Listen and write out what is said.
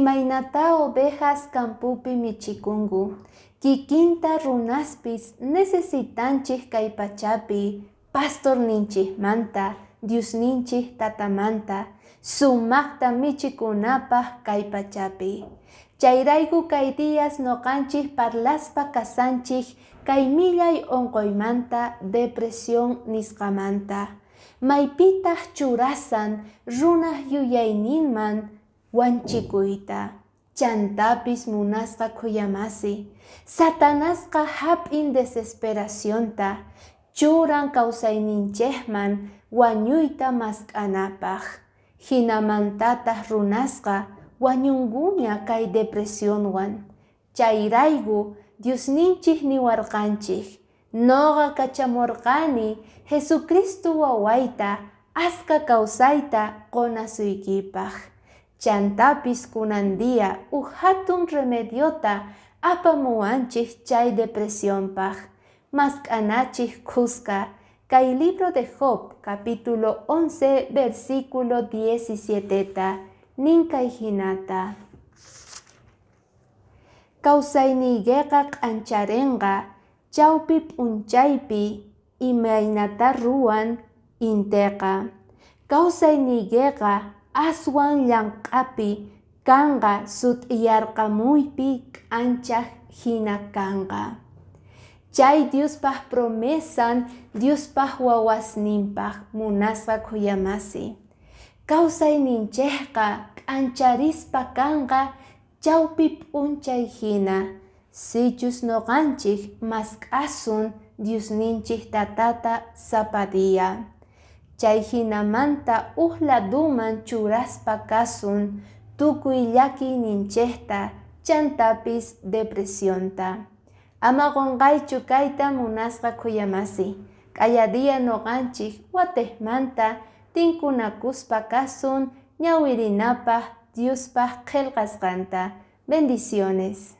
Imaynatá ovejas campopi michikunku, kikinta runaspis necesitanchej kay pachapi pastorninchejmanta, Diosninchej tatamanta, sumajta michikunapaj kay pachapi. Chayrayku kay días noqanchej parlaspa kasanchej kay millay onqoymanta, depresión nisqamanta. Maypitaj churasan runaj yuyayninman wanchikuyta. Chantapis munasqa khuyamasi, Satanasqa jap'in desesperacionta, churan kawsayninchejman wañuyta mask'anapaj. Jinamantataj runasqa wañunkuña kay depresionwan. Chayrayku Diosninchej niwarqanchej, Noqa kachamorqani Jesucristo wawayta aska kawsayta qonasuykipaj. Chantapis kunan día uj jatun remediota apamuwanchej chay depresionpaj. Mask'anachej khuska kay libro de Job capítulo 11 versículo 17ta nin kay jinata: Kawsayniykeqa k'ancharenqa chawpi p'unchaypi imaynata ruwan inteqa. Kawsayniykeqa aswan llank'api kanqa sut'iyarqamuypi k'anchaj jina kanqa. Chay Diospaj promesan Diospaj wawasninpaj, munasqa khuyamasi. Kawsayninchejqa k'ancharispa kanqa chawpi p'unchay jina, sichus noqanchej mask'asun Diosninchej tatata sapa día. Chay jinamanta uj laduman churaspa kasun tukuy llakiyninchejta chantapis depresionta. Ama qonqaychu kayta munasqa khuyamasi. K'aya día noqanchej watejmanta tinkunakuspa kasun ñawirinapaj Diospaj qhelqasqanta. Bendiciones.